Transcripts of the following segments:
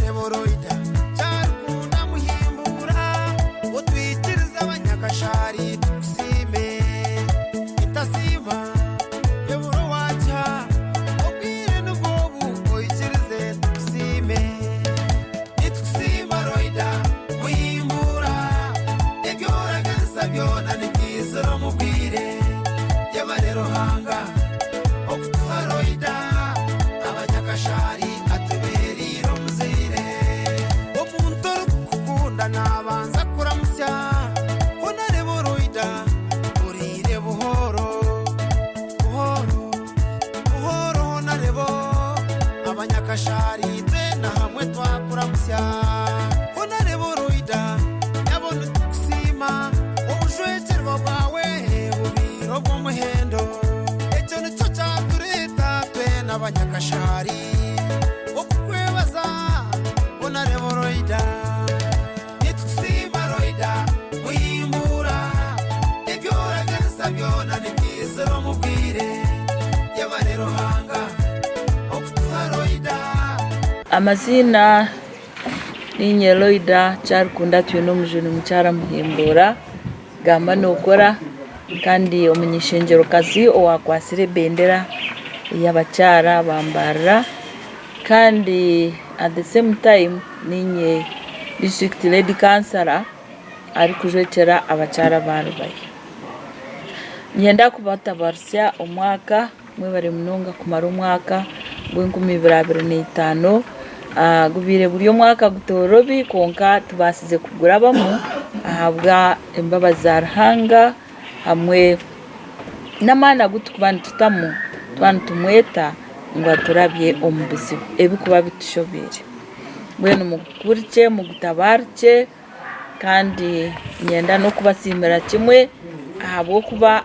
Honarebo Loida Kyarikunda Muhimbuura otwikirize abanyakashaari tukusiime Etasiima ebura owaagiha obwire nibwo obu oikirize tukusiime Nitukusiima Loida Muhimbuura ebi oraganisa byona nibyizira omu bwire Yebare Ruhanga okutuha Loida Abanyakashaari atubeereire omuzaire. Omuntu orikukukunda naabanza kuramutsya, hoona reeba oroida oriire buhooro, buhooro, buhooro hoona reeba Abanyakashaari twena hamwe twakuramutsya, hoona reeba oroida nyabo nitukusiima, obujwekyerwa bwawe bubaire obw'omuhendo. Ekyo nikyo kyatureeta twena Abanyakashaari okukwebaza Honarebo Loida. Nitukusiima Loida Muhimbuura, ebi oraganisa byona nibyizira omu bwire. Yebare Ruhanga okutuha Loida. Amaziina niinye Loida Kyarikunda Twinomujuni Mukyara Muhimbuura. Gamba nookora kandi omuny'eishengyerokazi owakwatsire ebendera y'abakyara ba Mbarara kandi at the same time niinye district lady councilor arikujwekyera abakyara ba Rubaya. Niinyenda kubatabarutsya omwaka. Mwebare munonga kumara omwaka gw'enkumi ibiri 25. Gubaire guri omwaka gutoorobi kwonka tubaasize kugurabamu ahabwa embabazi za Ruhanga hamwe n'amaani agu turikuba nitutamu twaba nitumweta ngu aturabye omu bizibu ebirikuba bitushobeire. Mbwenu mugurukye mugutabaarukye kandi niinyenda n'okubasiimira kimwe ahabw'okuba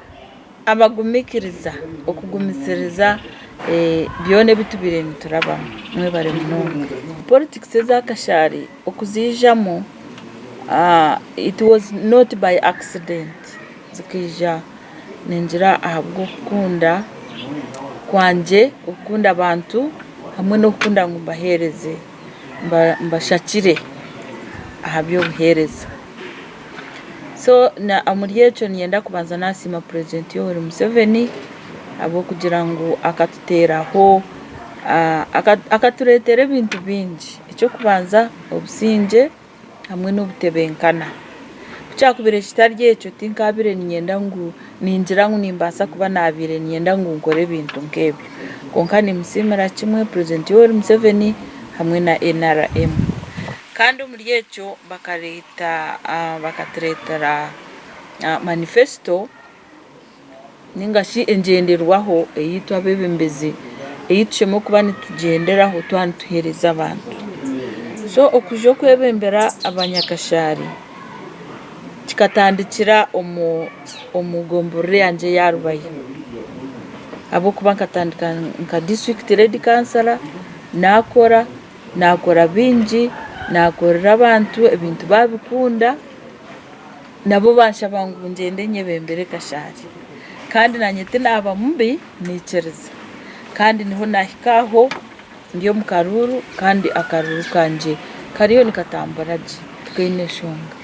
Abagumikiriza, okugumisiriza byona ebi tubaire niturabamu. Mwebare munonga. Politics eza kashaari okuziijamu it was not by accident zikaija ningira ahabw'okukunda kwangye, okukunda abantu hamwe n'okukunda ngu mbaheereze, mbashakire aha by'obuheereza. So omuri ekyo niinyenda kubanza nasiima purezidenti Yoweri Museveni ahabw'okugira ngu akatuteeraho, akatureetera ebintu bingi. Eky'okubanza obusingye hamwe n'obutebenkana. Ku kyakubaire kitari ekyo tinkaabaire niinyenda ngu ningira ngu nimbaasa kuba naabaire niinyenda ngu nkore ebintu nk'ebyo. Kwonka nimusiimira kimwe purezidenti Yoweri Museveni hamwe na NRM. Kandi omuri ekyo bakareeta bakatureetera manifesito ninga shi engyenderwaho ei itwe abeebembezi ei tushemereire kuba nitugyenderaho twaba nituheereza abantu. So okwija okwebembera abanyakashaari kikatandikira omu gomborora yangye eya Rubaya ahabw'okuba nkatandika nka disiturikiti redi kansara naakora. Naakora bingi, naakorera abantu ebintu baabikunda, nabo banshaba ngu ngyende nyebembere Kashari. Kandi naanye tinaaba mubi, naikiriza. Kandi niho naahika aho ndi omu karuuru kandi akaruuru kangye kariyo nikatambura gye tikaine nshonga.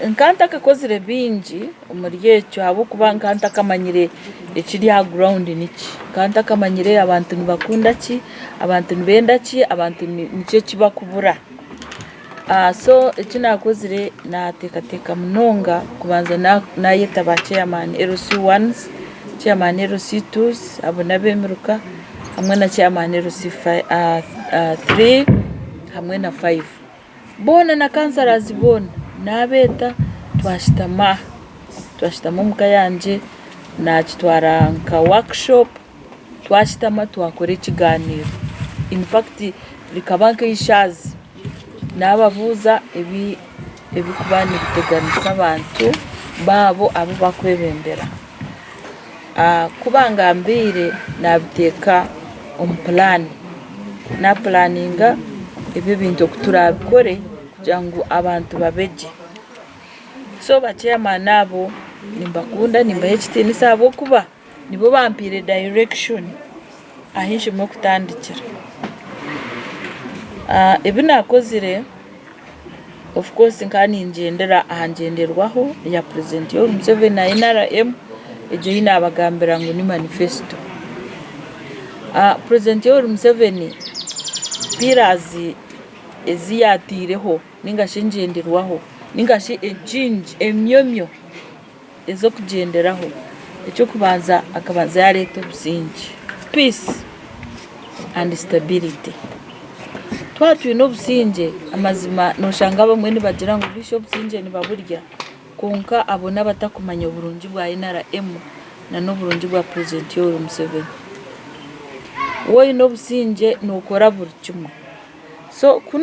Nka ntakakozire bingi omuri ekyo ahabw'okuba nka ntakamanyire ekiri aha ground niki, nka ntakamanyire abantu nibakunda ki, abantu nibenda ki, abantu niki eki bakubura. So eki naakozire naateekateeka munonga kubanza naayeta ba chairman LC ones, chairman LC twos abo n'ab'emiruka hamwe na chairman LC three hamwe na five. Boona na councillors boona naabeeta twashutama, twashutama omuka yangye naakitwara nka workshop twashutama twakora ekigaaniiro. In fact rikaba nk'eishaazi naababuuza ebirikuba nibiteganisa abantu baabo abu barikwebembera. Ku bangambiire naabiteeka omu puraani, naapuraaninga ebi ebintu oku turaabikore kugira ngu abantu babe gye. So ba ceyamaani abo nimbakunda nimbaha ekitiinisa ahabw'okuba nibo bampaire dayirekishoni ahu nshemereire kutandikira. Ebi naakozire of course nkaba ningyendera aha ngyenderwaho ya Purezidenti Yoweri Museveni na NRM egyo ei naabagambira ngu ni manifesito. Purezidenti Yoweri Museveni pillars ezi yaataireho ninga shi engyenderwaho ninga shi enkingi emyomyo ez'okugyenderaho, eky'okubanza akabanza yaareeta obusingye, peace and stability. Twaba twine obusingye amazima nooshanga abamwe nibagira ngu beitu obusingye nibaburya kwonka abo n'abatakumanya oburungi bwa NRM n'oburungi bwa Purezidenti Yoweri Museveni. Waaba oine obusingye nookora buri kimwe. So ku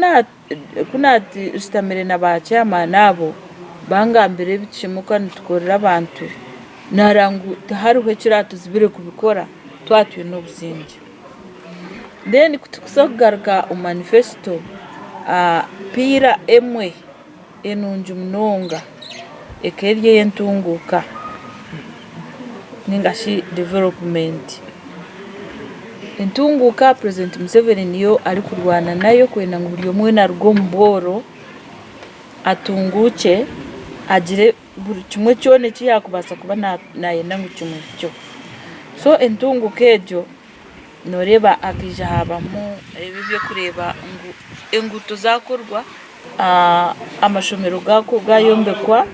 Ku naashutamire na ba chairman abo, bangambira ebi tushemereire kuba nitukorera abantu, naareeba ngu tihariho ekiratuzibire kubikora twaba twine obusingye. Then ku turikuza kugaruka omu manifesito, piira emwe enungi munonga ekaba eri ey'entunguuka ninga shi development. Entunguuka Purezidenti Museveni niyo arikurwana nayo kwenda ngu buri omwe weena aruge omu bworo atunguukye agire buri kimwe kyona eki yaakubaasa kuba naayenda ngu kimuhikyeho. So entunguuka egyo Nooreeba hakaija haabamu ebi eby'okureeba ngu enguuto zaakorwa, amashomero gaayombekwa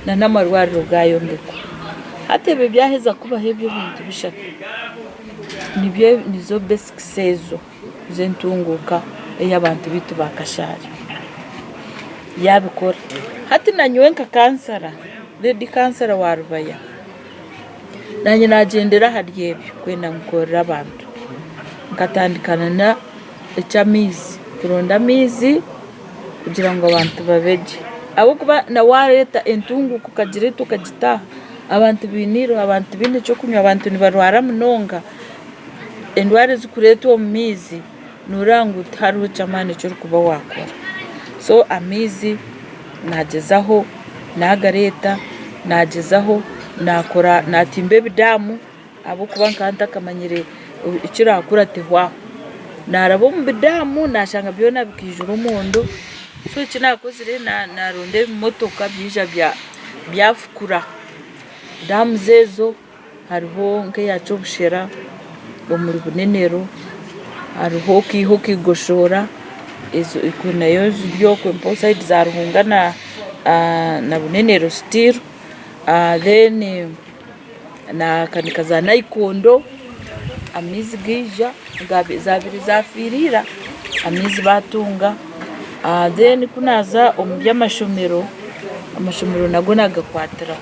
n'amarwariro gaayombekwa. Hati ebyo byaheza kubaho ebyo ebintu bishatu, nibyo nizo basics ezo z'entunguuka ey'abantu baitu ba Kashari. Yaabikora. Hati nanyowe nka kansara, leedi kansara wa Rubaya. Naanye naagyendera ahari ebyo kwenda ngu nkorere abantu. Nkatandika na eky'amaizi, kuronda amaizi kugira ngu abantu babe gye. Ahabw'okuba na waareeta entunguka okagireeta okagita aha, abantu baine eiriho, abantu tibaine ky'okunywa, abantu nibarwara munonga, endwara ezirikureetwa omu maizi, nooreeba ngu tihariho ky'amaani eki orikuba waakora. So amaizi naagyezaho naagareeta, naagyezaho naakora naatimba ebidaamu ahabw'okuba nkaba ntakamanyire ekirakurateho aho. Naaraba omu bidaamu naashanga byona bikaijura omwondo, so eki naakozire naaronda ebimotoka byaija byafukura daamu ezo. Hariho nk'eya Kyobushera omuri Bunenero, hariho Kiiha Okigoshoora okwe nayo ziri okwe mpaho sayidi za Ruhunga na Bunenero still then nakanika za Naikondo amaizi gaija zabaire zafiire ira amaizi batunga then ku naaza omu by'amashomero, amashomero nago nagakwatiraho.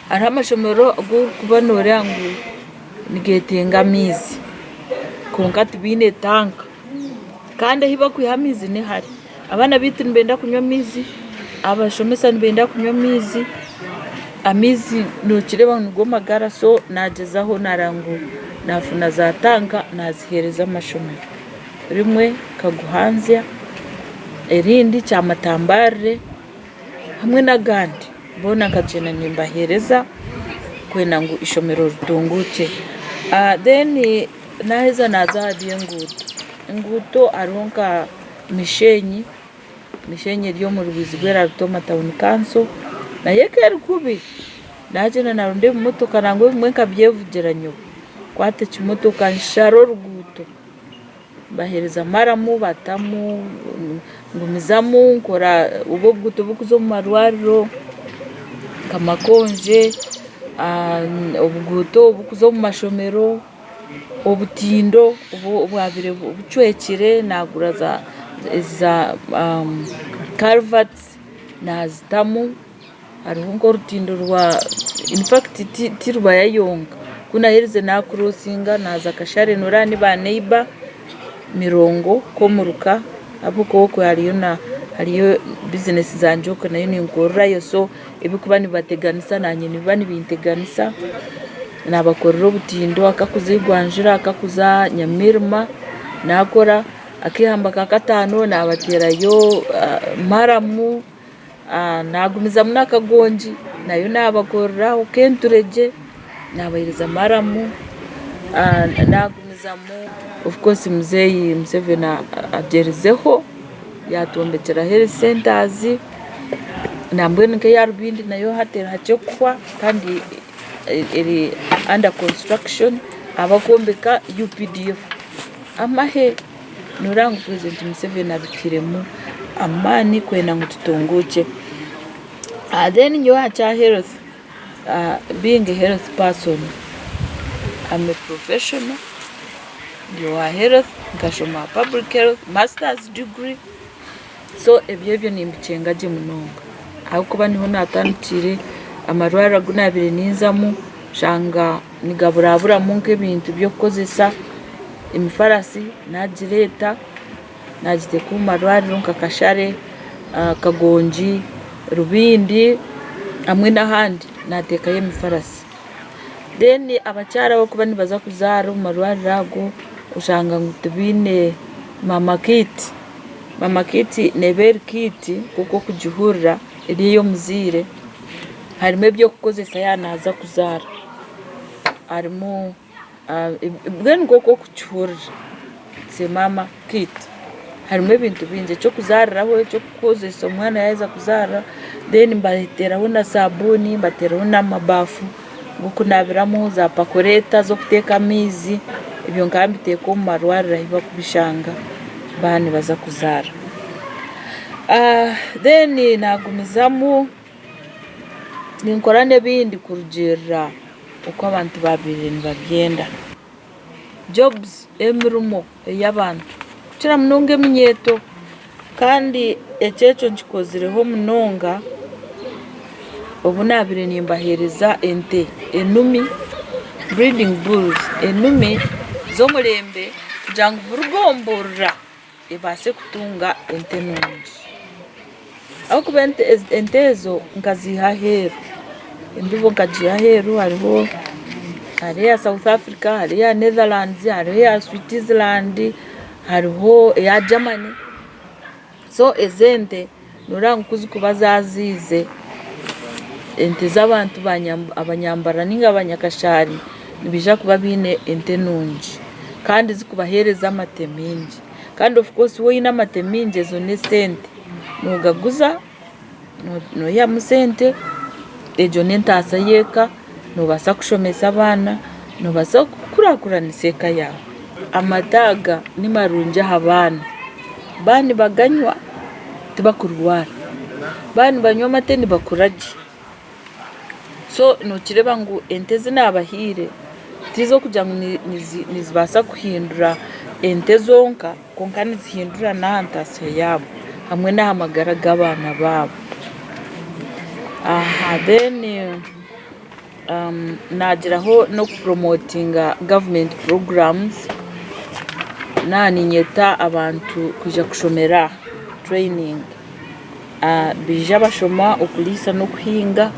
Hariho amashomero agu orikuba nooreeba ngu nigetenga amaizi kwonka tibaine tanka kandi ahu barikwiha amaizi nihare. Abaana baitu nibenda kunywa amaizi, abashomesa nibenda kunywa amaizi, amaizi nokireeba ngu nigo magara so nagyezaho nareeba ngu nafuna za tanka naziheereza amashomero. Rimwe Kaguhanzya, erindi Kyamatambarire. Hamwe n'agandi boona nkagyenda nimbaheereza kwenda ngu eishomero ritunguukye. Then naaheza naaza aha by'enguuto, enguuto hariho nka Mishenyi, Mishenyi eri omu Rwizi rwera Rutooma tawuni kanso nayo ekaba eri kubi, naagyenda naaronda ebimotoka nangwa ebimwe nkabyevugira nyowe, nkwata ekimotoka nshara oruguuto. Mbaheereza maramu batamu, ngumizamu nkora obu obuguuto burikuza omu marwariro nka Makonje, obuguuto oburikuza omu mashomero, obutindo obwabaire bucwekire nagura za karivati nazitamu. Hariho nk'orutindo rwa infact ti Rubaya yonka, ku naaherize naakurosinga naaza Kashare nooreeba ni baaneiba Mirongo Komuruka ahabw'okuba okwe hariyo na hariyo bizinesi zangye okwe nayo ninkorerayo so ebirikuba nibibateganisa naanye nibiba nibinteganisa, naabakorera obutindo akakuza Igwanjura akakuza Nyamirima naakora, ak'eihamba kakataano naabateerayo maramu. Naagumizamu na kagongi nayo naabakoreraho k'enturegye naabaheereza maramu. Naagumizamu. Of course muzeeyi Museveni agyerizeho yaatwombekyera health centers nambwenu nk'eya Rubindi nayo hati eri hakye kuhwa kandi eri under construction abakwombeka UPDF amahe noreeba ngu president Museveni abiteiremu amaani kwenda ngu tutunguukye. Then nyowe aha kya health being a health person am a professional ndi owa health nkashoma public health masters degree so ebyo ebyo nimbikyenga gye munonga ahabw'okuba niho natandikiire amarwariro agu naabaire ninzamu nshanga nigaburaburamu nk'ebintu by'okukozesa emifarasi nagireeta Naagiteeka omu marwariro nka Kashare, Kagongi, Rubindi hamwe n'ahandi naateekayo emifarasi. Then abakyara abarikuba nibaza kuzaara omu marwariro ago oshanga ngu tibaine maama kit. Maama kit neeba eri kit nk'oku orikugihurira eri ey'omuzaire harimu eby'okukozesa yaaba naaza kuzaara harimu. Mbwenu nk'oku orikukihurira its a mama kit harimu ebintu bingi eky'okuzaariraho, eky'okukozesa omwana yaaheza kuzaara then nibateeraho na sabuuni, nibateeraho n'amabaafu g'okunaabiramu, za pakureeta z'okuteeka amaizi, ebyo nkaba mbiteeka omu marwariro ahu barikubishanga baaba nibaza kuzaara. Then naagumizamu. Ninkora n'ebindi kurugiirira oku abantu baabaire nibabyenda. Jobs emirimo ey'abantu kukira munonga eminyeeto kandi eki ekyo nkikozireho munonga obu naabaire nimbaheereza ente enumi breeding bulls enumi z'omurembe kugira ngu buri gomborora ebaase kutunga ente nungi. Ahabw'okuba ente ezo nkaziiha aheeru, embibo nkagiiha aheeru hariho eya South Africa, hariho eya Netherlands, hariho eya Switzerland, hariho eya Germany, so ezo ente noreeba ngu kuzikuba zaziize, ente z'abantu abanyambara ninga abanyakashaari nibaija kuba baine ente nungi kandi zikubaheereza amate maingi. Kandi of course waaba oine amate maingi ezo n'esente, noogaguza noihamu sente, egyo n'entaasa y'eka, noobaasa kushomesa abaana, noobaasa kukurakuranisa eka yaawe. Amate aga ni marungi aha baana, baaba nibaganywa tibakurwara, baaba nibanywa amate nibakura gye. So nokireeba ngu ente ezi naabahaire tiz'okugira ngu nizibaasa kuhindura ente zonka kwonka nizihindura n'aha ntaasya yaabo hamwe n'aha magara g'abaana baabo. Then naagiraho n'okupuromotinga gavumenti puroguramuzi naaba niinyeta abantu kwija kushomera aha tureyiningi. Baija bashoma okuriisa n'okuhinga,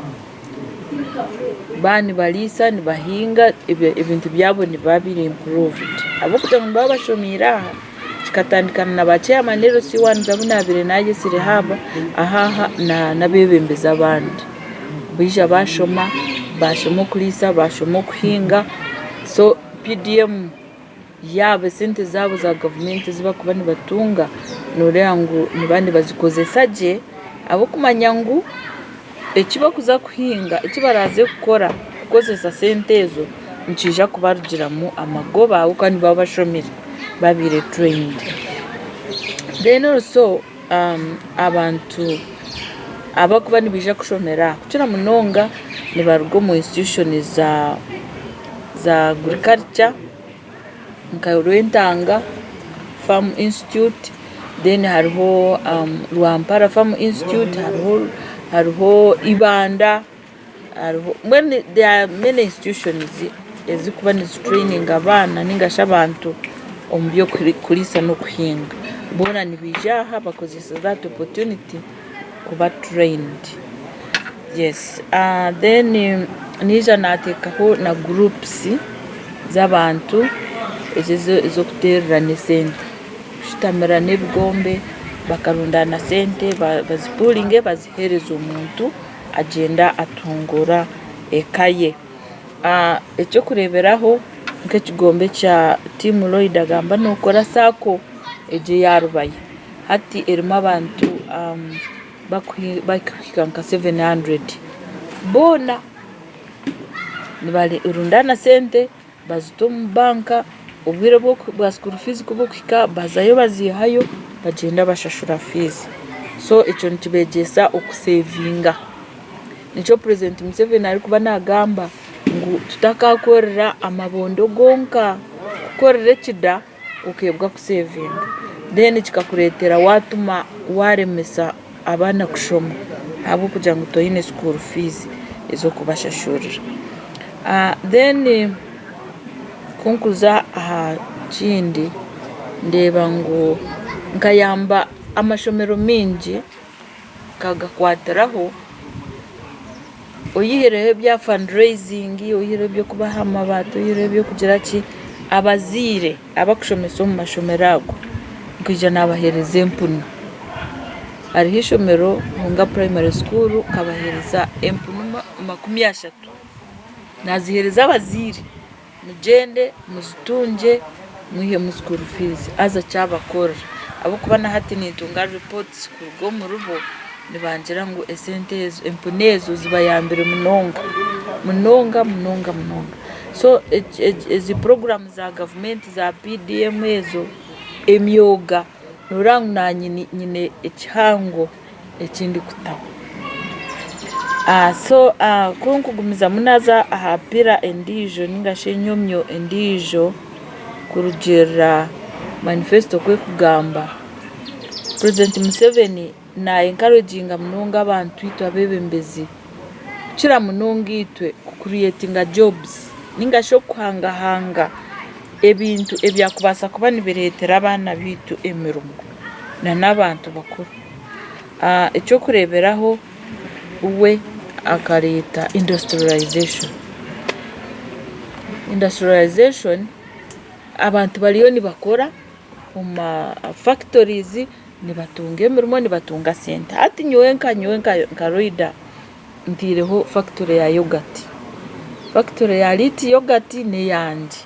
baaba nibariisa nibahinga ebintu byabo nibiba biri improved ahabw'okugira ngu nibaba bashomiire aha kikatandika na ba chairman LC ones abu naabaire nayesireho aba aha n'abeebembezi abandi baija bashoma, bashoma okuriisa, bashoma okuhinga so PDM. Yaaba esente zaabo za gavumenti ezi barikuba nibatunga nooreeba ngu nibaba nibazikozesa gye ahabw'okumanya ngu eki barikuza kuhinga, eki baraaze kukora kukozesa sente ezo nikiija kubarugiramu amagoba ahabw'okuba nibaba bashomire babaire trained. Then also abantu abarikuba nibaija kushomera aha kukira munonga nibaruga omu institution za agriculture nka Rwentanga farm institute then hariho Rwampara farm institute hariho Ibanda hariho mbwenu there are many institutions ezirikuba nizituraininga abaana ningashi abantu omu by'okuriisa n'okuhinga boona nibaija aha bakozesa that opportunity kuba trained. Yes then naija nateekaho na groups z'abantu ez'okuteererana esente, kushutamirana ebigombe bakarundaana sente bazipuuringe baziheereze omuntu agyenda atunguura eka ye. Eky'okureeberaho. Nk'ekigombe kya Team Loida gamba nokora SACCO egyo eya Rubaya hati erimu abantu barikuhika nka 700 boona nibarundaana sente bazita omu banka obwire bwa school fees ku burikuhika bazayo bazihayo bagyenda bashashura fiizi so ekyo nikibegyesa okusevinga. Nikyo Purezidenti Museveni arikuba nagamba ngu tutakakorera amabondo gonka, kukorera ekida okeebwa kusevinga then kikakureetera waatuma waaremesa abaana kushoma ahabw'okugira ngu toine school fees ez'okubashashurira. Then ku nkuza aha kindi ndeeba ngu nkayamba amashomero maingi nkagakwatiraho oyihireho ebya fundraising, oyihireho eby'okubaha amabaati, oyihireho eby'okugira ki, abazaire abarikushomesa omu mashomero ago nkaija nabaheereza empunu. Hariho eishomero Ruhunga primary school nkabaheereza empunu 30 naziheereza abazaire. Mugyende muzitungye mwihemu school fees haza kyabakorera ahabw'okuba na hati nintunga reports kuruga omuribo nibangira ngu esente ezo empunu ezo zibayambire munonga munonga munonga munonga. So ezi puroguramu za gavumenti za PDM ezo emyoga noreeba ngu naanye nyine ekihango eki ndikutaho. So ku nkugumizamu naaza aha piira endiijo ninga shi enyomyo endiijo kurugiirira manifesito oku erikugamba, Purezidenti Museveni na enkaraginga munonga abantu itwe abeebembezi kukira munonga itwe kukuriyetinga jobuzi ninga shi okuhangahanga ebintu ebyakubaasa kuba nibireetera abaana baitu emirimo n'abantu bakuru. Eky'okureeberaho we akareeta industrialization. Industrialization abantu bariyo nibakora omu ma factories nibatunga emirimo nibatunga sente. Hati nyowe nka nyowe nka Loida ntaireho factory ya yogati. Factory ya Lit yogati n'eyangye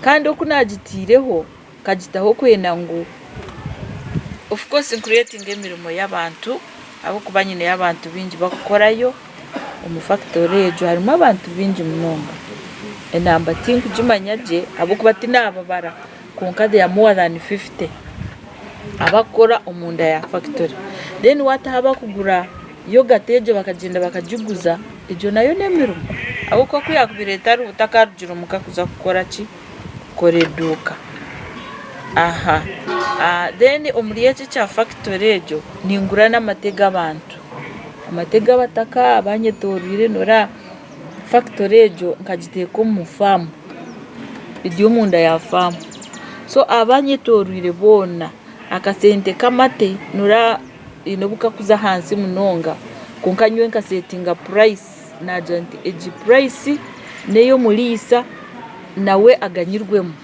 kandi oku naagitaireho nkagitaho kwenda ngu of course ncreatinge emirimo y'abantu ahabw'okuba nyineyo abantu baingi bakukorayo omu factory egyo harimu abantu baingi munonga. Enamba tinkugimanya gye ahabw'okuba tinaababara kwonka they are more than 50 abakukora omunda ya factory. Then waataho abakugura yogati egyo bakagyenda bakagiguza egyo nayo n'emirimo ahabw'okuba ku yaakubaire etariho takaarugire omuka kuza kukora ki? Kukora eduuka. Aha then omuri ekyo ekya factory egyo ningura n'amate g'abantu, amate g'abataka abanyetoreire noreeba factory egyo nkagiteeka omu faamu eri omunda ya faamu so abanyetoreire boona akasente k'amate noreeba haine obu kakuza ahansi munonga kwonka nyowe nkasetinga purayisi naagira nti egi purayisi n'ey'omuriisa nawe aganyirwemu.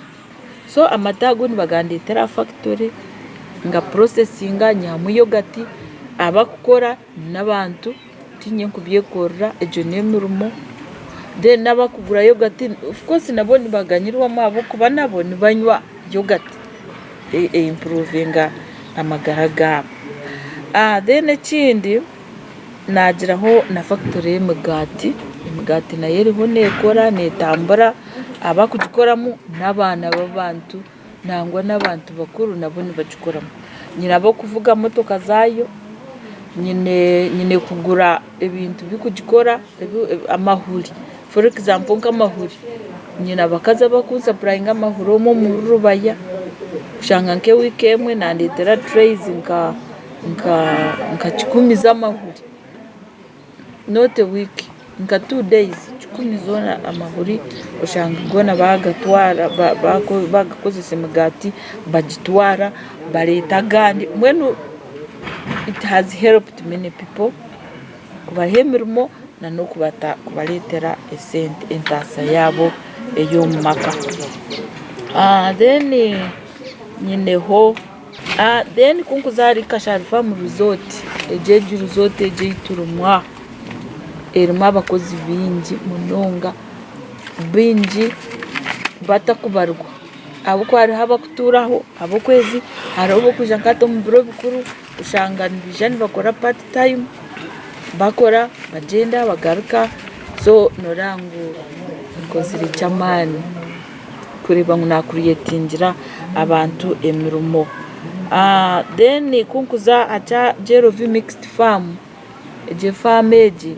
So amate ago nibagandeetera aha fakitori nga purosesinga nyihamu yogati, abakukora n'abantu tiinye nkubyekorera egyo n'emirimo, then n'abakugura yogati of course nabo nibaganyirwamu ahabw'okuba nabo nibanywa yogati eyimpuruvinga amagara gaabo. Then ekindi Naagiraho na fakitori y'emigaati, emigaati nayo eriho neekora neetambura, abarikugikoramu n'abaana b'abantu nangwa n'abantu bakuru nabo nibagikoramu. Nyine ab'okuvuga motoka zaayo, nyine kugura ebintu birikugikora amahuri for example nk'amahuri, nyine abakazi abarikunsapurayinga amahuri omwe omuri Rubaya, kushanga nk'ewiiki emwe nandeetera tureyizi nka. Nka kikumi z'amahuri not a week nka 2 days kikumi zoona amahuri oshanga goona bagatwara bagakozesa emigaati bagitwara bareeta agandi mbwenu it has helped many people kubaha emirimo n'okubareetera esente entaasa yaabo ey'omu maka. Then nyineho. Then ku nkuza ahari Kashari Farm Resort, egyo egi resort egi ei turimu aha, erimu abakozi baingi munonga, baingi. batakubarirwa ahabw'okuba hariho abakutuuraho ahabw'okwezi, hariho ab'okwija nka hati omu biro bikuru oshanga nibaija nibakora part time bakora bagyenda bagaruka so nooreeba ngu nkozire eky'amaani kureeba ngu naakuriyetingira abantu emirimo. Then ku nkuza aha kya JLV mixed farm, egyo faamu egi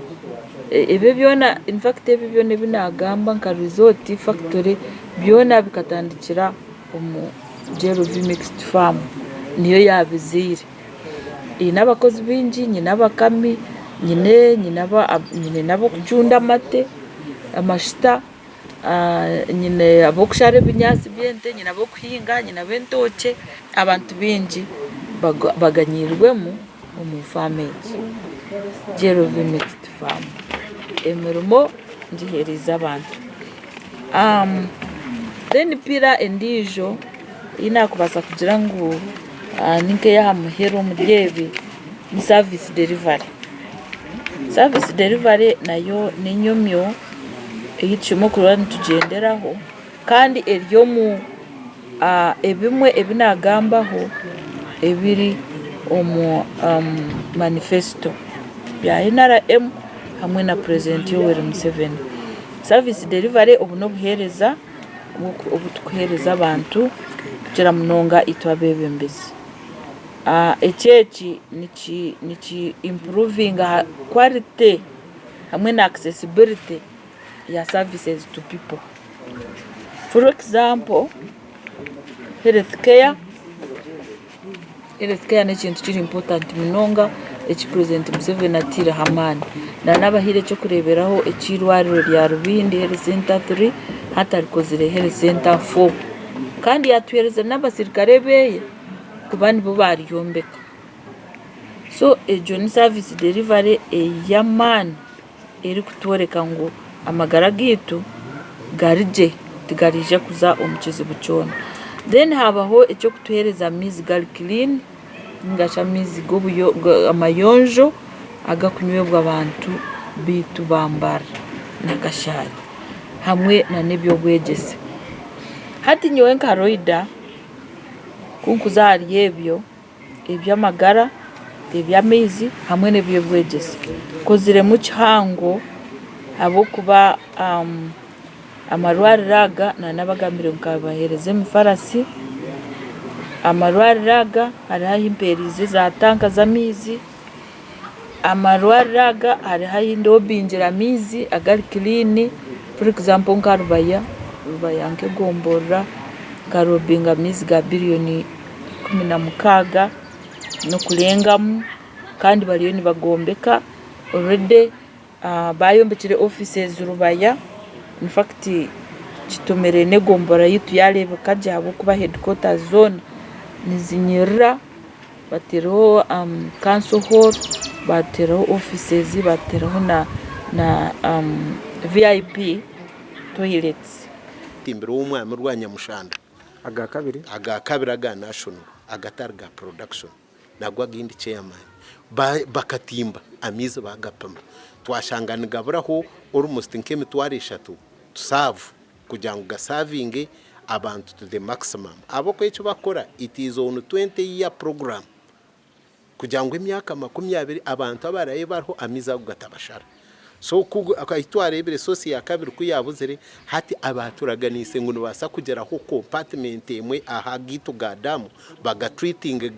ebyo byona infact ebyo byona ebi naagamba nka resort, factory byona bikatandikira omu JLV mixed farm niyo yaabizaire. Eine abakozi baingi, nyine abakami, nyine nyine n'ab'okucunda amate, amashita, nyine ab'okushara ebinyaatsi by'ente, nyine ab'okuhinga, nyine ab'entookye, abantu baingi baganyiirwemu omu faamu egi, JLV mixed farm. Emirimo ngiheereize abantu. Then pillar endiijo ei naakubaasa kugira ngu ni nk'ey'aha muheru omuri ebi ni service delivery. Service delivery nayo n'enyomyo ei tushemereire kuba nitugyenderaho kandi eri omu ebimwe ebi naagambaho ebiri omu manifesito bya NRM hamwe na purezidenti Yoweri Museveni. Service delivery obu n'obuheereza obu turikuheereza abantu kukira munonga itwe abeebembezi. Eki eki niki impuruvinga aha quality hamwe na accessibility ya services to people. For example, health care, health care n'ekintu kiri important munonga eki purezidenti Museveni ataireho amaani. Nanabahaire eky'okureeberaho eky'eirwariro rya Rubindi health center 3 hati arikozire health center 4 kandi yaatuheereza n'abasirikare be kuba nibo baaryombeka. So egyo ni service delivery ey'amaani erikutworeka ngu amagara gaitu gari gye tigariija kuza omu kizibu kyona. Then habaho eky'okutuheereza amaizi gari clean ninga shi amaizi amayonjo agakunywebwa abantu baitu ba Mbarara na Kashari hamwe n'eby'obwegyese. Hati nyowe nka Loida ku nkuza ahari ebyo, eby'amagara, eby'amaizi hamwe n'eby'obwegyese. Nkoziremu kihango ahabw'okuba amarwariro aga nanabagambire ngu nkabaheereza emifarasi, amarwariro aga hariho ahu mpeerize za tanka z'amaizi, amarwariro aga hariho ahu ndobingire amaizi agari kiriini for example nka Rubaya, Rubaya nk'egomborora nkarobinga amaizi ga biriyoni 16 n'okurengamu kandi bariyo nibagombeka already bayombekire offices Rubaya in fact kitumire n'egomborora yaitu yareebeka gye ahabw'okuba headquarters zoona nizinyirira bataireho council hall, bateeraho offices, bateeraho na VIP toilets. Timbire ow'omwami rwa Nyamushanda. Aga kabiri. Aga kabiri aga national agatari ga production nago agindi chairman bakatimba amaizi bagapima twashanga nigaburaho almost nk'emitwaro eshatu to serve kugira ngu gasavinge abantu to the maximum ahabw'okuba eki bakukora it is on 20 year program kugira ngu emyaka 20 abantu abarabe bariho amaizi ago gatabashara. So ku ahu twareebire source ya kabiri ku yaabuzire, hati abaaturaganiise ngu nibabaasa kugyeraho compartment emwe aha gaitu ga daamu baga treatinge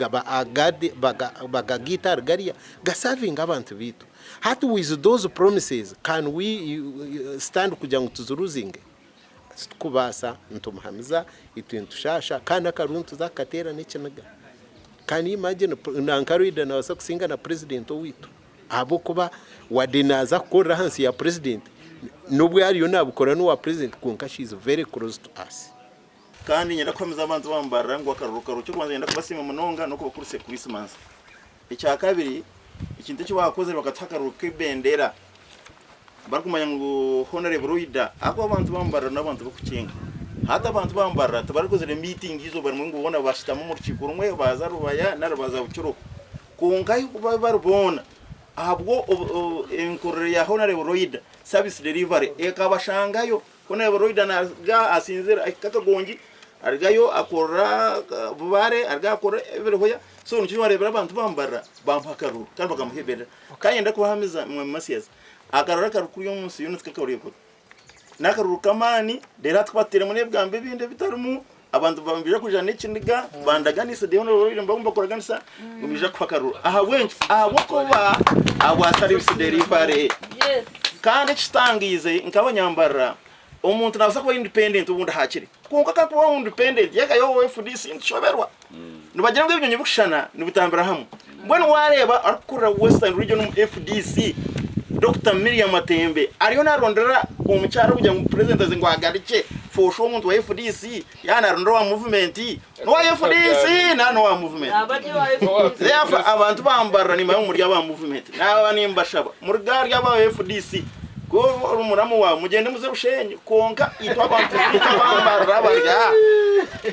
bagagaite ahari gariya gasavinge abantu baitu. Hati with those promises can we stand kugira ngu tuziruzinge? Titukubaasa, nitumuhamiza itwe nitushaasha kandi akaruru nituza kukateera n'ekiniga. Can you imagine nanka Rwida nabaasa kusinga na president owaitu ahabw'okuba wade naaza kukorera ahansi ya president n'obu ariyo nabikora n'owa president kwonka she is very close to us. Kandi niinyenda kuhamiza abantu ba Mbarara ngu akaruru karungi. Eky'okubanza niinyenda kubasiima munonga n'okubakurisa Krisimansi. Ekyakabiri, ekintu eki baakozire bakatuha akaruru k'ebendera barikumanya ngu Honarebo Loida ahabw'okuba abantu ba Mbarara n'abantu b'okukinga. Hati abantu ba Mbarara tibarikozire miitingi eizooba rimwe ngu boona bashutame omu rukiiko rumwe baaza Rubaya nari baaza Bukiro. Kwonka ahu kuba bari boona ahabw'enkorere ya Honarebo Loida, service delivery ekabashangayo. Honourable Loida naruga asinzire ahika Kagongi arugayo akorera Bubare arugayo akora ebirihoya so nikyo wareebera abantu bambarira bamuha akaruru kandi bakamuha ebendera. Kandi niinyenda kubahamiza Mwami Mathias akaruru akari kuri omu nsi yoona tikakareebwaga. N'akaruru k'amaani reero hati ku batuteiremu n'ebigambo ebindi ebitarimu abantu nibaija kwija n'ekiniga bandaganise the Honourable Loida nibaba nibakuraganisa ngu nibaija kukuha akaruru. Ahabw'enki? Ahabw'okuba ahabwa service delivery. Kandi ekitangiize nk'abanyambarira, omuntu naabaasa kuba independent obundi haakiri, kwonka ku arikuba independent yaagayo owa FDC nitushoberwa. Nibagira ngu ebinyonyi birikushushana nibitambira hamwe. Mbwenu waareeba arikukurira Western Region omu FDC, Dokita Miriam Matembe ariyo naarondera omukyara kugira ngu purezidenti aze ngu agarukye for sure omuntu wa FDC yaaba naarondera owa movement, n'owa FDC naaba n'owa movement. Therefore abantu bambarira nimanya ngu muri aba movement, naaba nimbashaba muruge ahari aba FDC ku ori muramu waawe mugyende muze Bushenyi kwonka itwe abantu itwe abambarira bari aha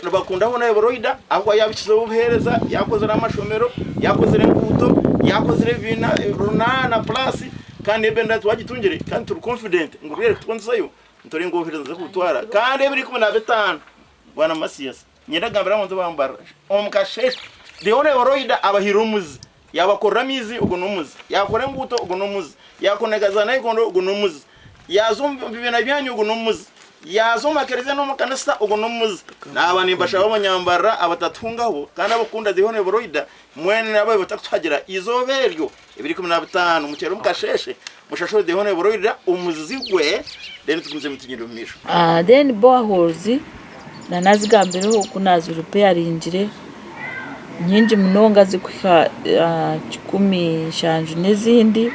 nibakunda hoona Ebroida ahabw'okuba yaabikizeho obuheereza, yaakozire amashomero, yaakozire enguuto, yaakozire ebibiina runaana plus kandi ebendera twagitungire kandi turi confident ngu rweri kutukonesayo nitureeba ngu obuheereza nituza kubutwara kandi ebiro 15 Bwana Mathias Niinyenda kugambira abantu bambarira omu kasheeshe the Honourable abahaire omuzi yaabakorera amaizi ogwo n'omuzi yaakora enguuto ogwo n'omuzi yaakoneka za nayikondo ogwo n'omuzi yaaza omu bibiina byanyu ogwo n'omuzi yaaza omu makereziya n'omu makanisa ogwo n'omuzi naaba nimbashaba abanyambarira abatatuhungaho kandi abakukunda the Honourable mwena n'ababaire batakutuhagira eizooba eryo ebiro 15 mukyere omu kasheeshe mushashure the Honourable omuzi gwe then tugumizemu tugyende omu maisho. Then boreholes na nazigambireho oku nazi repairingire nyingi munonga zirikuhika 170 n'ezindi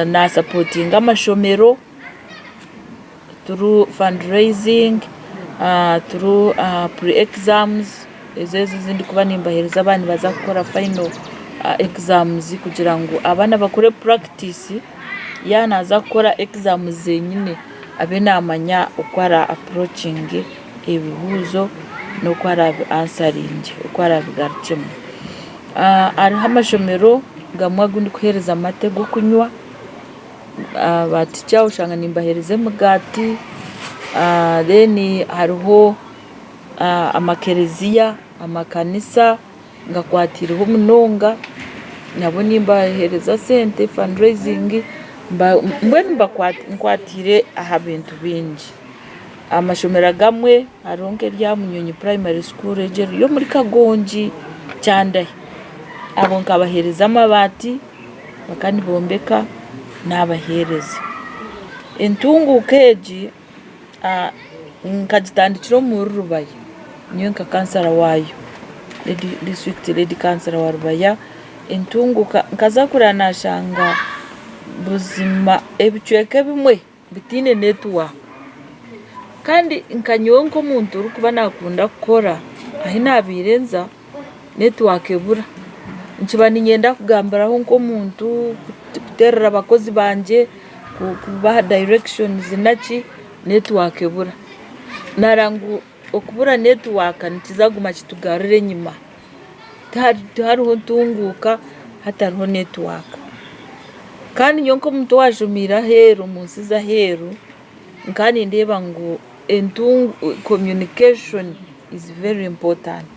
nasapotinga amashomero through fundraising, through pre exams ezo ezi ndikuba nimbahereza baaba nibaza kukora final exams kugira ngu abaana bakore practice yaaba naaza kukora exams zenyine abe naamanya oku ara approachinge ebibuuzo n'oku araabi ansaringye oku araabigarukyemu. Hariho amashomero gamwe agu ndikuheereza amate g'okunywa. Ba ticha oshanga nimbahereza emigaati then hariho amakereziya, amakanisa ngakwatiireho munonga nabo nimbahereza sente fundraising mbwenu nkwatiire aha bintu bingi. Amashomero agamwe hariho nk'erya Munyonyi primary school egyo eri omuri Kagongi Kyandahi abo nkabahereza amabaati. Bakaba nibombeka n'abaheereza. Entunguuka egi nkagitandikira omuri Rubaya nyowe nka kansara waayo, disiturikiti redi kansara wa Rubaya. Entunguuka nkaza kureba nashanga buzima ebicweka ebimwe bitaine netiwaaka kandi nka nyowe nk'omuntu orikuba naakunda kukora ahi naabaire nza netiwaaka ebura, nikiba niinyenda kugambiraho nk'omuntu kuteerera abakozi bangye kubaha dayirekishonizi naki netiwaaka ebura, naareeba ngu okubura netiwaaka nikiza kuguma kitugarure enyima. Tihariho ntunguuka hatariho netiwaaka. Kandi nyowe nk'omuntu owashomiire aheeru omu nsi z'aheeru, nkaba nindeeba ngu communication is very important.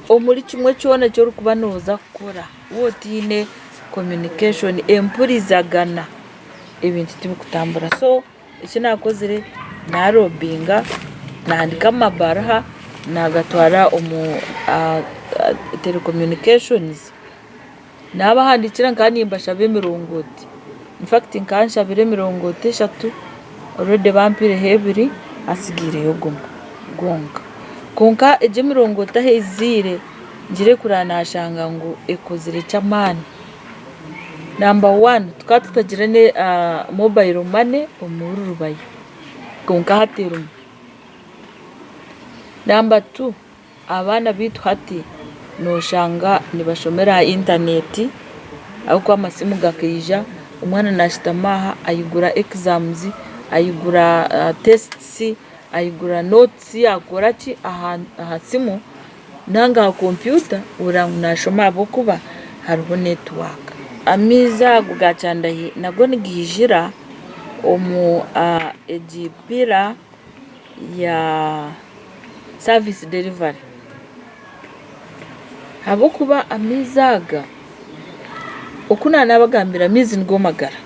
Omuri kimwe kyona eki orikuba nooza kukora waaba otaine communication, empurizagana, ebintu tibikutambura. So Eki naakozire naarobinga, naahandiika amabaruha naagatwara omu telecommunications, naabahandiikira nkaba nimbashaba emirongooti, infact nkaba nshabire emirongooti eshatu, already bampaireho ebiri hatsigaireyo gumwe gwonka. Kwonka egi emirongooti ahu eiziire ngire kureba naashanga ngu ekozire ky'amaani. Namba wani tukaba tutagira mobile money omuri Rubaya kwonka hati erimu. Namba tu abaana baitu hati noshanga nibashomera aha intaneti ahabw'okuba amasimu gakaija omwana nashutama aha ayigura exams, ayigura tests, ayigura notes akoraki aha simu. Nanga aha kompyuta ohurira ngu naashoma ahabw'okuba hariho netiwaaka. Amaizi ago ga kyandahi nago nigaijira omu egi pillar ya service delivery ahabw'okuba amaizi aga oku naanabagambira amaizi nigo magara,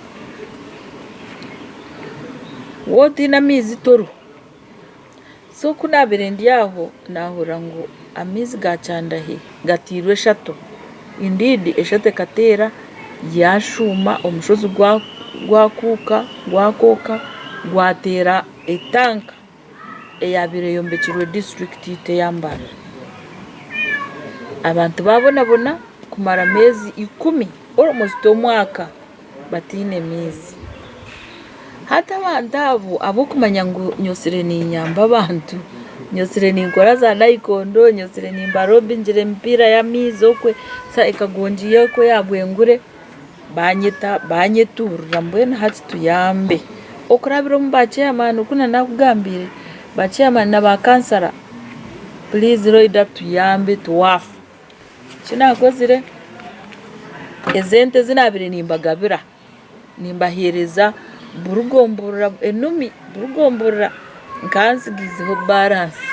waaba otaine amaizi toriho. So ku naabaire ndi aho naahurira ngu amaizi ga Kyandahi gatairwe eshato, indeed eshato ekateera yaashuuma omushozi gwakuuka gwakooka gwateera etanka eyaabaire eyombekirwe disiturikiti yaitu eya Mbarara. Abantu baabonabona kumara ameezi ikumi almost omwaka bataine maizi. Hati abantu abo ahabw'okumanya ngu nyotsire niinyamba abantu, nyotsire ninkora za nayikondo, nyotsire nimbarobingira emipiira y'amaizi okwe, ekagongi okwe eya Bwengure, banyeta banyetuurira mbwenu hati tuyambe. Okurabira omu ba chairman oku nakugambiire, ba chairman na ba kansara, puriizi Loida tuyambe twafa. Eki naakozire, esente ezi naabaire nimbagabira nimbaheereza buri gomborora enumi, buri gomborora nkaba nsigaizeho baransi,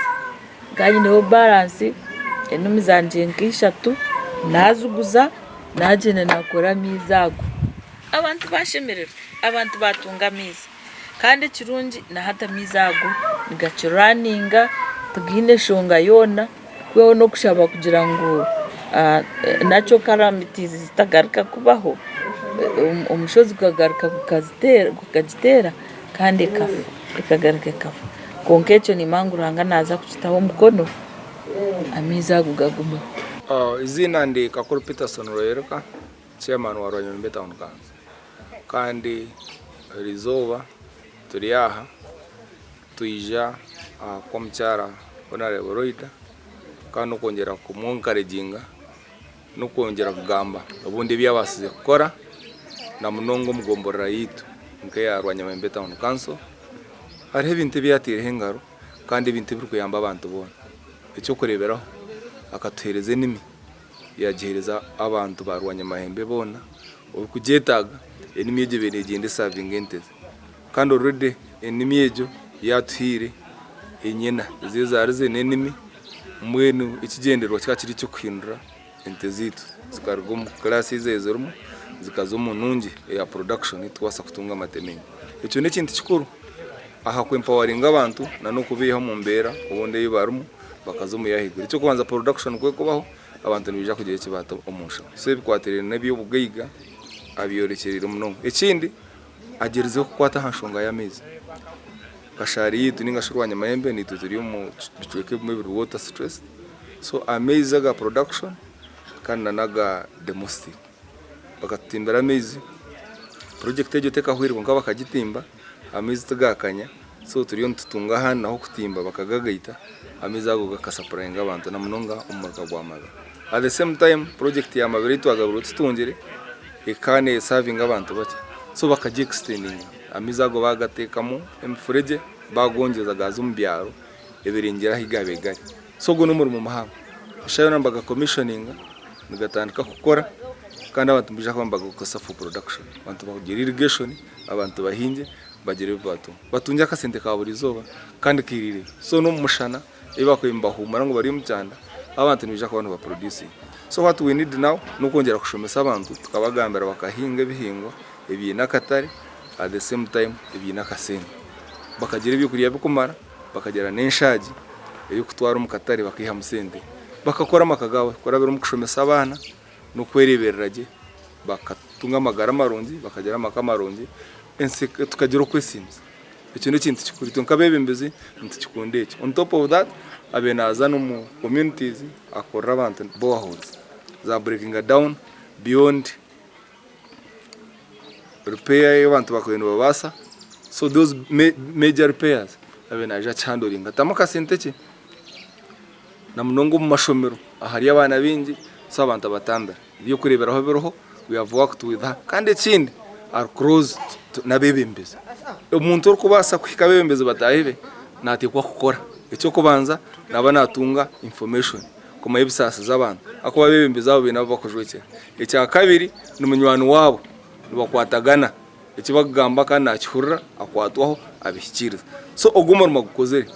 nkaba nyineho baransi enumi zangye nka ishatu naaziguza naagyenda naakora amaizi ago. Abantu baashemererwa, abantu baatunga amaizi. Kandi ekirungi na hati amaizi ago nigakiraninga tigaine nshonga yoona. Kwihaho n'okushaba kugira ngu natural calamities zitagaruka kubaho, omushozi gukagaruka gukagiteera kandi ekafa, ekagaruka ekafa. Kwonka ekyo nimanya ngu Ruhanga naaza kukitaho omukono amaizi ago gagumeho. Eiziina ndi Kakuru Peterson Rweyoreka, Chairman wa Rwanyamimbe Town Council kandi erizooba turi aha Twija aha kuha omukyara Honarebo Loida kandi n'okwongyera kumu encouraginga n'okwongyera kugamba obundi ebi yabaasize kukora na munonga omu gomborora yaitu nk'eya Rwanyamwembe Town Council. Hariho ebintu ebi yataireho engaro kandi ebintu ebirikuyamba abantu boona. Eky'okureeberaho akatuheereza enimi yagiheereza abantu ba Rwanyamahembe boona orikugyetaaga enimi egyo ebaire negyenda esavinga ente ze. Kandi already enimi egyo yatuhaire enyina ezi ezaarize n'enimi mbwenu ekigyendererwa kikaba kiri eky'okuhindura ente zaitu zikaruga omu class ezi ezirimu zikaza omu nungi eya production tukubaasa kutunga amate maingi. Ekyo n'ekintu kikuru aha ku empawaringa abantu n'okubaiha omu mbeera obundi ei barimu bakaza omu y'ahaiguru. Eky'okubanza production ku erikubaho abantu nibaija kugira eki baata omu nshaho. So ebikwatiraine n'eby'obugaiga abyorekyereire munonga. Ekindi. Agyerizeho kukwata aha nshonga y'amaizi. Kashaari yaitu ninga shi Rwanyamayembe naitwe turi omu bicweka ebimwe ebiri water stressed so amaizi aga production kandi na n'aga domestic. Bakatutimbira amaizi, project egyo tekahwire kwonka bakagitimba amaizi tigakanya so turiyo nitutunga ahandi naho kutimba bakagagaita amaizi ago gakasapurayinga abantu na munonga omu muruka gwa Mabira. At the same time project ya Mabira ei twagabirwe tutungire ekaba nesavinga abantu bakye so bakagi extendinga amaizi ago bagateekamu emifuregye bagongyeza gaaza omu byaro ebirengire ahu gaabaire gari. So ogwo n'omurimo muhango. Eshaaha yoona nibaga commissioninga nigatandika kukora kandi abantu nibaija kuba nibagakozesa for production. Abantu bagire irrigation, abantu bahingye bagire ebi baatunga. Batungye akasente ka buri izooba kandi kairiire. So n'omu mushana Ebi bakubaire nibahuumura ngu bari omu kyanda, abantu nibaija kuba niba producinga. So what we need now n'okwongyera kushomesa abantu tukabagambira bakahinga ebihingwa ebiine akatare at the same time ebiine akasente. Bakagira ebyokurya birikumara, bakagira n'enshaagi ey'okutwara omu katare bakaihamu sente. Bakakora amaka gaabo kurabira omu kushomesa abaana n'okwereeberera gye, bakatunga amagara marungi, bakagira amaka marungi, ensi tukagira okwesiimisa. Ekyo n'ekintu kikuru itwe nk'abeebembezi nitukikunda ekyo. On top of that abaire naaza n'omu communities akorera abantu boreholes za breakinga down beyond repair ei abantu baakubaire nibabaasa so those major repairs abaire naija akihandoringa atamu akasente kye na munonga omu mashomero ahari abaana baingi so abantu abatambira. Eby'okureeberaho biriho, we have worked with her. Kandi ekindi ari close n'abeebembezi. Omuntu orikubaasa kuhika abeebembezi bataahi be naateekwa kukora. Eky'okubanza naaba naatunga information kumanya ebisaasi z'abantu ahakuba abeebembezi abo baine abu barikujwekyera. Ekyakabiri ni munywani waabo nibakwatagana. Eki bakugamba kandi nakihurira akwatwaho abihikiiriza. So ogwo omurimo agukozire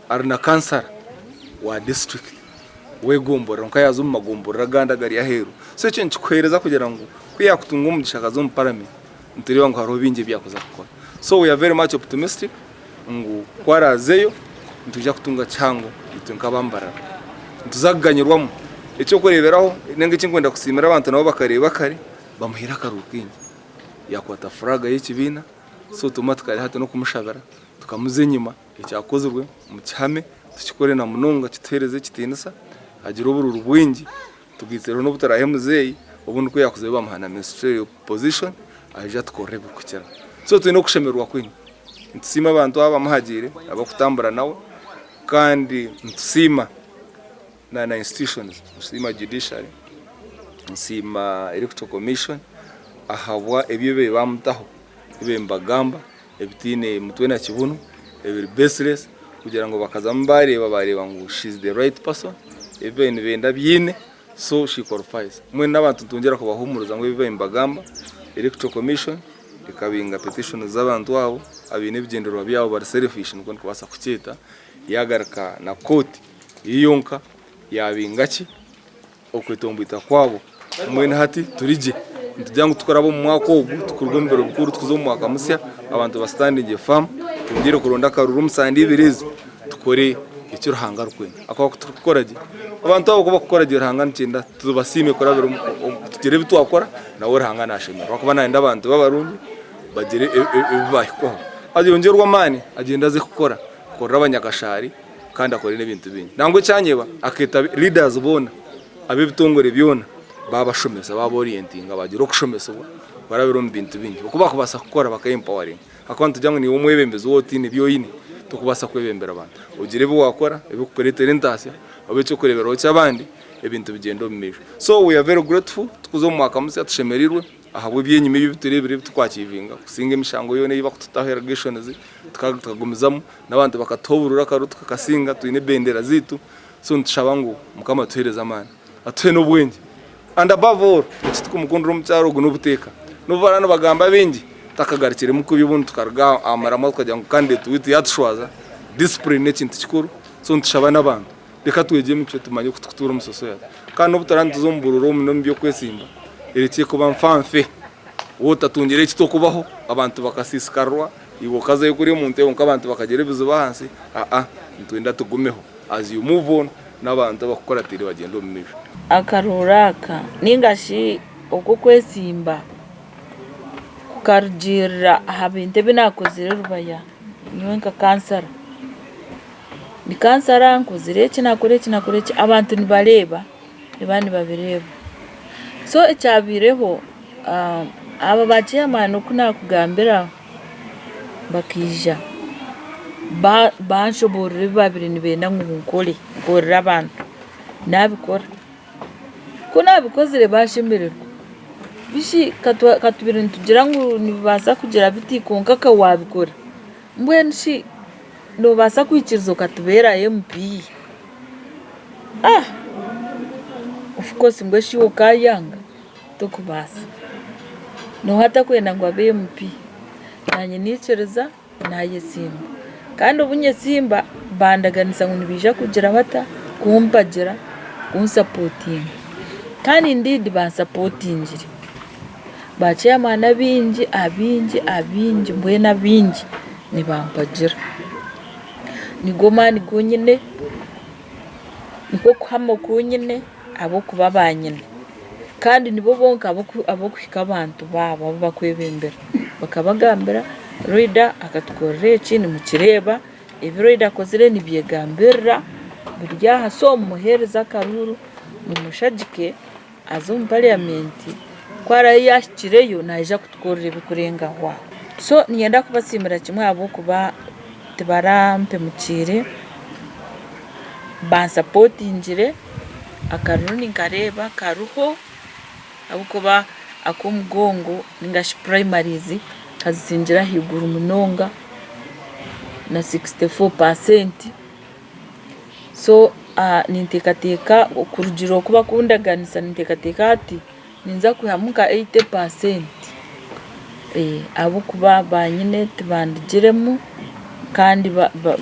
ari na kansara wa disiturikiti w'egomborora kwonka yaaza omu magomborora agandi agari aheeru. So ekyo nikikuheereza kugira ngu ku yaakutunga omugisha akaza omu paramenti nitureeba ngu hariho bingi ebi yaakuza kukora. So we are very much optimistic ngu ku araazeyo nitwija kutunga kihango itwe nk'abambarara. Nituza kuganyirwamu. Eky'okureeberaho nainga eki ndikwenda kusiimira abantu nabo bakareeba kare bamuhaire akaruru kaingi. Yaakwata furaaga y'ekibiina so automatically hati n'okumushabira tukamuza enyima. Ekyakozirwe mukihame tukikore na munonga kituheereze ekitiinisa agire obururu bwingi tugaitsireho n'obu turaahe muzeeyi obundi ku yaakuzayo bamuha na ministerial position aije atukorere ebirikukiraho. So twine okushemererwa kwingi. Nitusiima abantu aba abamuhagiire abarikutambura nawe kandi nitusiima na na institutions, nitusiima judiciary, nsiima electoral commission ahabwa ebi ebi bamutaho ebi nibagamba ebitaine mutwe na kibunu ebiri baseless kugira ngu bakazamu bareeba bareeba ngu she is the right person ebi babaire nibenda abyine so she qualifies. Mbwenu n'abantu nitwongyera kubahumuriza ngu ebi babaire nibagamba electoral commission ekabinga petitions z'abantu abo abaine ebigyendererwa byabo bari selfish nikwo ndikubaasa kukyeta yagaruka na kooti yo yonka yabinga ki Okwetomboita kwabo. Mbwenu hati turi gye. Nitugira ngu tukuraba omu mwaka ogu, tukuruga omu biro bikuru tukuza omu mwaka musya, abantu basitandingye faamu, twongyere kuronda akaruru omu sande ibiri ezi, tukore eki Ruhanga arikwenda. Ahakuba ku turikukora gye, abantu abo ku barikukora gye Ruhanga nikyenda tubasiime kurabira omu tugire ebi twakora, nawe Ruhanga naashemererwa ahakuba naayenda abantu be abarungi bagire ebi baahikwaho. Ayongyerwe amaani agyende aze kukora, akorere abanyakashaari. kandi akore n'ebintu bingi. Nangwa ekyanyeba akeeta leaders boona ab'ebitongore byona baabashomesa baaba orientinga baagira okushomesibwa barabira omu bintu bingi oku bakubaasa kukora baka empoweringa ahakuba nitugira ngu niiwe omwebembezi waaba otaine ebi oine tokubaasa kwebembera abantu. Ogire ebi waakora ebirikukureetera entaasya obe eky'okureeberaho ky'abandi ebintu bigyende omu maisho. So we are very grateful tukuza omu mwaka musya tushemereirwe. Ahabw'eby'enyima ebi tureebire ebi tukwakiivinga, kusinga emishango yoona ei barikututaho allegations, tukagumizamu n'abantu bakatuha obururu akaruru tukakasinga twine ebendera zaitu, so nitushaba ngu Mukama atuheereze amaani, atuhe n'obwengye and above all eki turikumukundira omukyara ogu n'obuteeka. N'obu baraba nibagamba bingi, takagarukiremu kubi obundi tukaruga aha muramwa tukagira ngu candidate waitu yaatushwaza, discipline n'ekintu kikuru, so nitushaba n'abantu Reka twegye emicwe tumanye oku turikutuura omu society. Kandi n'obu turaabe nituza omu bururu omu n'omu by'okwesimba, erekye kuba nfanfe. Waaba otatungire eki tokubaho, abantu bakasiisikarirwa, iwe okazayo kuriya omu ntebe kwonka abantu bakagira ebizibu ahansi, aa nitwenda tugumeho. As you move on, n'abantu abakukuratiire bagyende omu maisho. Akaruuru aka nainga shi oku okwesimba kukarugiirira aha bintu ebi naakozire Rubaya nyowe nka kansara. Ndi kansara nkozire eki nakora eki nakora eki abantu nibareeba nibaba nibabireeba. So ekyabaireho aba ba chairman oku nakugambira bakaija banshoboorora ebi baabaire nibenda ngu nkore nkorere abantu nabikora. Ku nabikozire bashemererwa bishi katubaire nitugira ngu nibibaasa kugira biti kwonka ka wabikora mbwenu shi Noobaasa kwikiriza okatubeera MP? Ah! Of course mbwenu shi iwe okaayanga? Tokubaasa. Nooha atakwenda ngu abe MP? Naanye naikiriza naayetsimba. Kandi obu nyetsimba bandaganisa ngu nibaija kugira bata? Kumpagira, kunsapootinga. Kandi indeed bansapootingire. Ba chairman abaingi abaingi abaingi mbwenu abaingi nibampagira. Nigo maani agu nyine, nikwo kuhama oku nyine ahabw'okuba banyine. Kandi nibo bonka ab'okuhika abantu baabo abu bakwebembera bakabagambira Loida akatukorera eki nimukireeba, ebi Loida akozire nibyegambirira biri aha so mumuheereze akaruuru mumushagike. Aze omu parliament ku araabe yaahikireyo naija kutukorera ebirikurenga aho aho. So niinyenda kubasiimira kimwe ahabw'okuba tibarampemukiire, bansapotingire, akaruru ninkareeba kariho ahabw'okuba ak'omugongo ninga shi primaries nkazisingire ahaiguru munonga na 64 percent. So ninteekateeka okurugiirira oku barikundaganisa ninteekateeka hati ninza kwihamu nka 80 percent. Ahabw'okuba banyine tibandigiremu kandi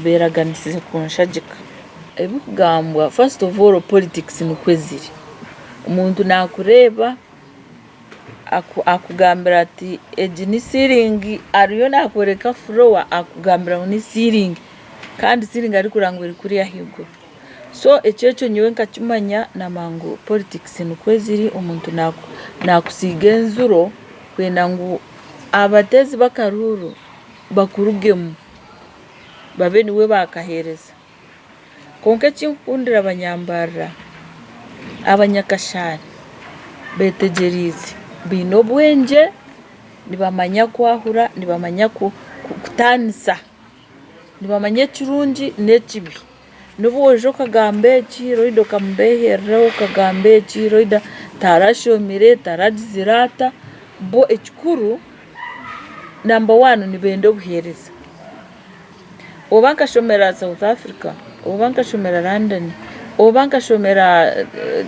beeraganisize kunshagika. Ebirikugambwa first of all politics nikwo ziri, omuntu naakureeba akugambira ati egi ni siiringi ariyo naakworeka furowa akugambira ngu ni siiringi kandi siiringi arikureeba ngu eri kuriya ahaiguru. So ekyo ekyo nyowe nkakimanya naamanya ngu politics nikwo ziri omuntu naakusiiga enziro kwenda ngu abateezi b'akaruuru bakurugemu babe niwe baakaheereza. Kwonka eki nkukundira abanyambarara, abanyakashaari beetegyereize, baine obwengye, nibamanya kwahura, nibamanya kutaanisa, nibamanya ekirungi n'ekibi. N'obu waija okagamba eki, Loida okamubeeherera okagamba eki, Loida tarashomire, taragizire ata, bo ekikuru namba wani nibenda obuheereza. Oba nkashomera South Africa, oba nkashomera London, oba nkashomera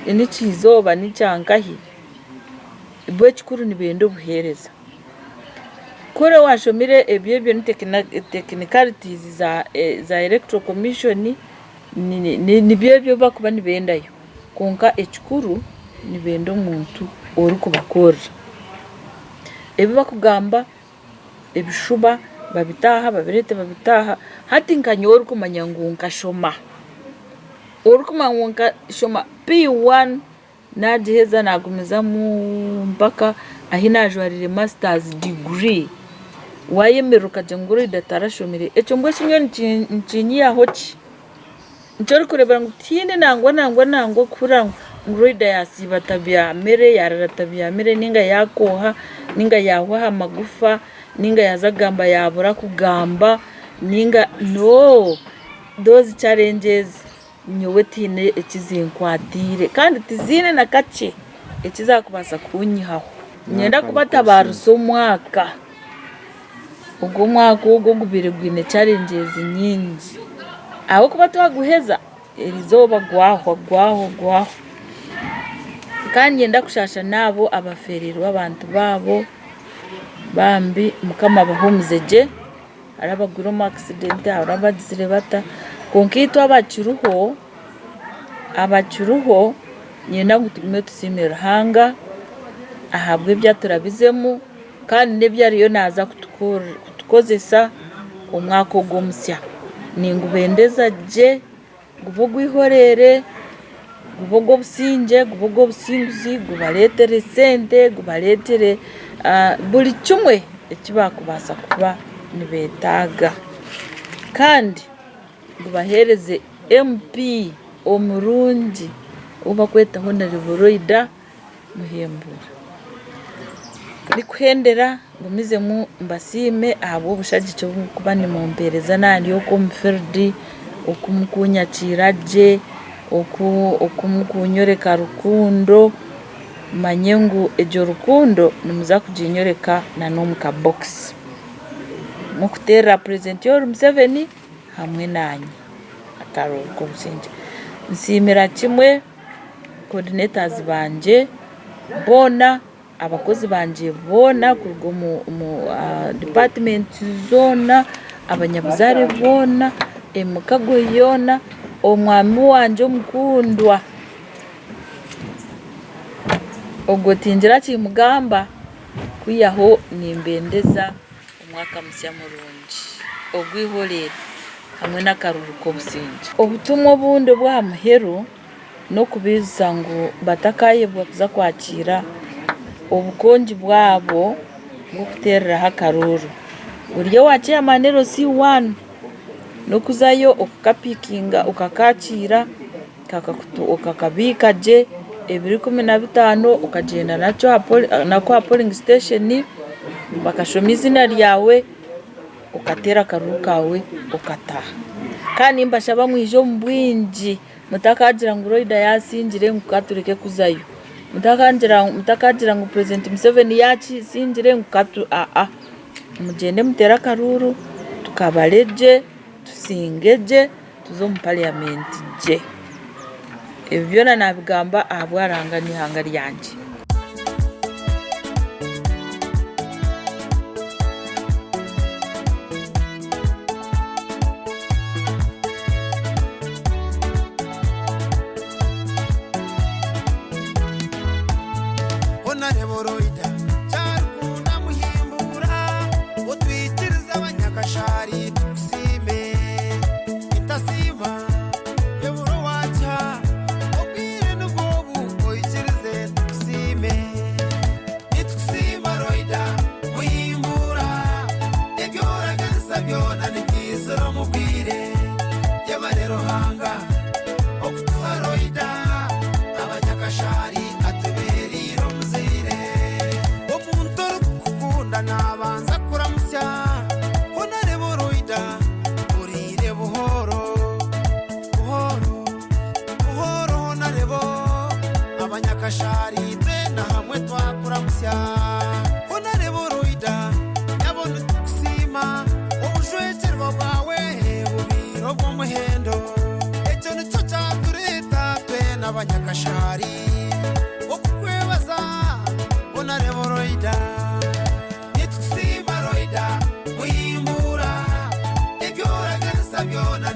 n'ekiizooba n'ekyankahi, bo ekikuru nibenda obuheereza. Ku oriba waashomire ebyo ebyo ni technicalities za electoral commission nibyo ebyo ebi barikuba nibendayo kwonka ekikuru nibenda omuntu orikubakorera. Ebi barikugamba ebishuba babite aha babireete babite aha, hati nka nyowe orikumanya ngu nkashoma, orikumanya ngu nkashoma P1 Naagiheza naagumizamu mpaka ahi naajwarire masters degree. Waayemerera okagira ngu Loida tarashomire, ekyo mbwenu shi nyowe nikinyihaho ki? Nikyo orikureebera ngu tihaine nangwa nangwa nangwa okuhurira ngu Loida yaasiiba atabyamire, yaarara atabyamire nainga yaakooha nainga yaahwa aha magufa nainga yaaza kugamba yaabura kugamba nainga no! Those challenges Nyowe tihaine eki zinkwatiire kandi tiziine na kakye eki zaakubaasa kuunyihaho. Niinyenda kubatabaarisa omwaka, ogu omwaka ogu ogubaire gwine challenges nyingi ahabw'okuba twaguheza erizooba gwahwa gwahwa gwahwa. Kandi niinyenda kushaasha n'abo abafeereirwe abantu baabo bambi Mukama abahuumuze gye. Hariho abagwire omu akisidenti hariho abagizire bata kwonka itwe abakiriho, abakiriho niinyenda ngu tugume tusiime Ruhanga ahabw'ebi aturabizemu kandi n'ebi ariyo naaza kutukozesa omwaka ogu omusya. Ningubendeza gye gube ogw'eihoreere, gube ogw'obusingye, gube ogw'obusinguzi, gubareetere sente, gubareetere buri kimwe eki baakubaasa kuba nibeetaaga. Kandi gubaheereze MP omurungi ou barikweta Honourable Loida Muhembura. Ndikuhendera ngumizemu mbasiime ahabw'obushagiki obu murikuba nimumpereza naaba ndi okwo omu field, oku murikunyakiira gye, oku murikunyoreka rukundo, manye ngu egyo rukundo nimuza kuginyoreka na n'omu kabokisi. Murikuteerera purezidenti Yoweri Museveni hamwe naanye akarooro k'obusingye. Nsiimira kimwe. Coordinators bangye boona, abakozi bangye boona kuruga omu department zoona, abanyabuzaare boona, emikago yoona, omwami wangye omukundwa ogwo tingira kimugamba kwihaho nimbendeza omwaka musya murungi ogw'eihoreere hamwe n'akaruru k'obusingye. Obutumwa obundi obw'aha muheru. N'okubaijutsya ngu batakaayebwa kuza kwakiira obukongi bwabo bw'okuteereraho akaruuru. Ori owa chairman LC one n'okuzayo okakapiikinga okakaakiira okakabiika gye ebiro 15 okagyenda nako aha polling station bakashoma eiziina ryawe. Okateera akaruuru kaawe okataaha. Kandi nimbashaba mwije omu bwingi mutakagira ngu Loida yaasingire ngu ka tureke kuzayo. Mutakagira ngu Purezidenti Museveni yaasingire ngu ka tu aa. Mugyende muteere akaruuru tukabare gye, tusinge gye, tuze omu pariyamenti gye. Ebi byona naabigamba ahabwa Ruhanga n'eihanga ryangye. Honarebo Roida Kyarikunda Muhimbura otwikirize abanyakashari tukusiime Nitasiima eburo wakya obwire nibwo obu oikirize tukusiime Nitukusiima Roida Muhimbura ebyoraganisa byona nibyizira omu bwire Yebare Ruhanga okutuha Roida abanyakashari atuberire omuzaire Omuntu orikukukunda nabanza kuramusya Honarebo Roida orire buhoro buhoro buhoro honarebo abanyakashari twena hamwe twakuramusya Honarebo Roida nyabo nitukusiima obujwekyerwa bwawe bubire obw'omuhendo ekyo nikyo kyatureeta twena abanyakashari okukwebaza Honarebo Roida nitukusiima Roida Muhimbura ebyoraganisa byona.